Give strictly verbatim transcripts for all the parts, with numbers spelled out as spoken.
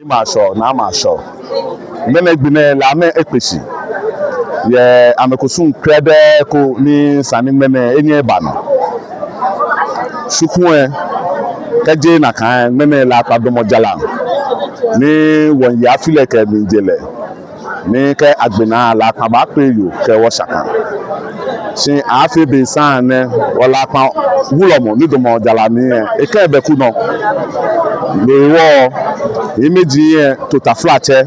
Maŋsɛɛ, Naa Maŋsɛɛ. Ŋmɛnɛ gbi nɛɛ Lamɛi ekpe shi yɛ amɛkusum krɛdɛɛ ko ni sa ni ŋmɛnɛ enyɛ eba nɔ. Shi kulɛ, kɛjɛ nakai ŋmɛnɛ Lakpa damɔ jara ni wɔmiiye afi lɛ kɛ mlijeŋ lɛ. Ni kɛ agbe naa Lakpa baakpe yoo kɛ wɔ shaka. Shi afi be saŋŋ nɛɛ, wɔ Lakpa wulɔmɔ ni damɔ jara mli lɛ, ekɛ bɛ ku nɔ. No hewɔ, yɛ mɛi ji yɛ to taflatsɛ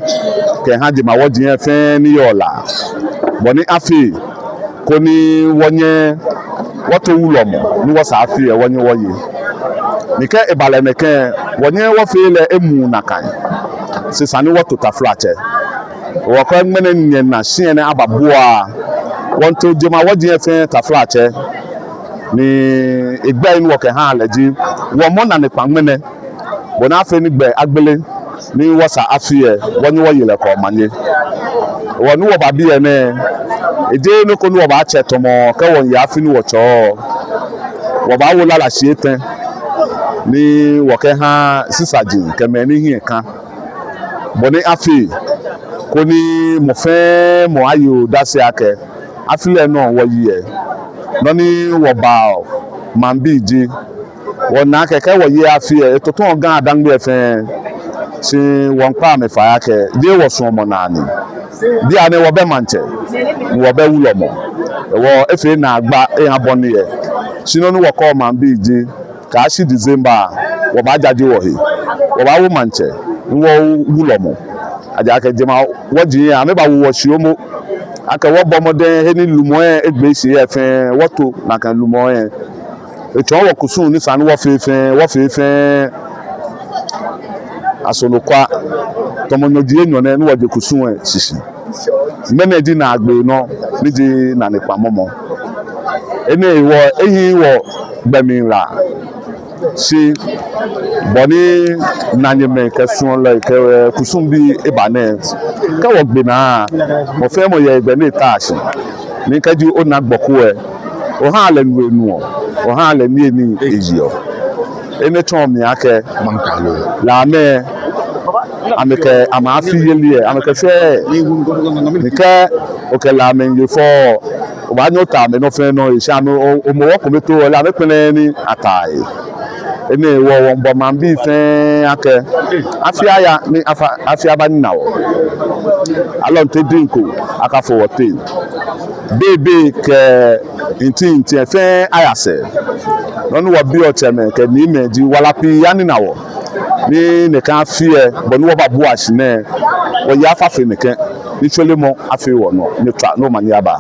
kɛha jemawɔji lɛ fɛɛ ni yɔɔ La. Bɔ ni afee koni wɔnyɛ wɔto wulɔmɔ ni wɔsa afi lɛ wɔnyɛ wɔye. Ni kɛ eba lɛ nɛkɛ, wɔnyɛ wɔfee lɛ emuu nakai. Shi sa ni wɔto taflatsɛ. Wɔkɔ ŋmɛnɛ nyɛna shi nɛɛ ababua. Wɔmiito jemawɔji lɛ fɛɛ taflatsɛ. Ni egbɛi ni wɔkɛhaa lɛ ji, wɔmɔ nanekpa ŋmɛnɛ. Bɔ ni afee ni gbɛ agbele ni wɔsa afi lɛ, wɔnyɛ wɔye lɛ kɛ omanye. Wɔ ni wɔba biɛ nɛɛ, ejeee nɔ ko ni wɔbaatsɛ tamɔ kɛ wɔmiiye afi ni wɔtsɛɔ. Wɔbaawo lala shii etɛ ni wɔkɛha sisaji kɛ mɛi ni hiɛ ka. Bɔ ni afee koni mɔ fɛɛ mɔ aye odase akɛ afi lɛ nɔ wɔye lɛ, nɔ ni wɔbaa maŋbii ji, wɔna akɛ kɛ wɔye afi lɛ, etotoɔ Ga-Dangme fɛɛ, shi wɔmiikpa amɛ fai akɛ jeee wɔsuɔmɔnaa ni. Bianɛ wɔbɛ maŋtsɛ, wɔbɛ wulɔmɔ, hewɔ efee naagba eha bɔ ni yɔɔ. Shi nɔ ni wɔkɛɔ maŋbii ji, kɛyashi December, wɔbaajaje wɔhe, wɔbaawo maŋtsɛ, ni wɔwo wulɔmɔ. Ejaakɛ jemawɔji lɛ amɛbawo wɔ shii momo. Akɛ wɔbɔ mɔdɛŋ he ni lumɔ lɛ egbee shi lɛ fɛɛ, wɔto nakai lumɔ lɛ. Etsɔɔ wɔ kusum ni sa ni wɔfee fɛɛ, wɔfee fɛɛ. Aso nɔkwa, tamɔ nyɔji enyɔ nɛɛ ni wɔje kusum lɛ shishi. Ŋmɛnɛ ji naagbee nɔ, ni ji nanekpa mɔmɔ. Enɛ hewɔ ehiii wɔ gbɛmlilaa. Shi bɔ ni nanemɛi kɛ suɔlɔi kɛ, eh, kusumbii eba nɛɛ, kɛ wɔgbe naa, mɔ fɛɛ mɔ yɛ egbɛ ni eta shi. Ni kɛji ona gbɔ ko lɛ, ohaa lɛ nu enuɔ, ohaa lɛ nii ni eyeɔ. Enɛ tsɔɔ mi akɛ Lamɛi, amɛkɛ amɛ afiyeli lɛ, amɛkɛ fɛɛ. Ni kɛ okɛ Lamɛi ye fɔ, obaanyɛ ota amɛnɔ fɛɛ nɔ, eshi amɛ, o, omɔ wɔ kome too, ole amɛkpɛlɛɛɛ ni ataa he. Enɛ hewɔ wɔmiibɔ maŋbii fɛɛ akɛ afi aya ni afa, afi abanina wɔ. Alɔnte diŋ ko akafo wɔteŋ. Bebe kɛ ntintin fɛɛ aya sɛɛ. Nɔ ni wɔbiɔ tsɛmɛi kɛ niimɛi ji wala pii anina wɔ. Ni nɛkɛ afi lɛ, bɔ ni wɔbabua shi nɛɛ, wɔyi afa fe nɛkɛ. Ni tsɔlemɔ afee wɔnɔ, ni tswa, ni omanye aba.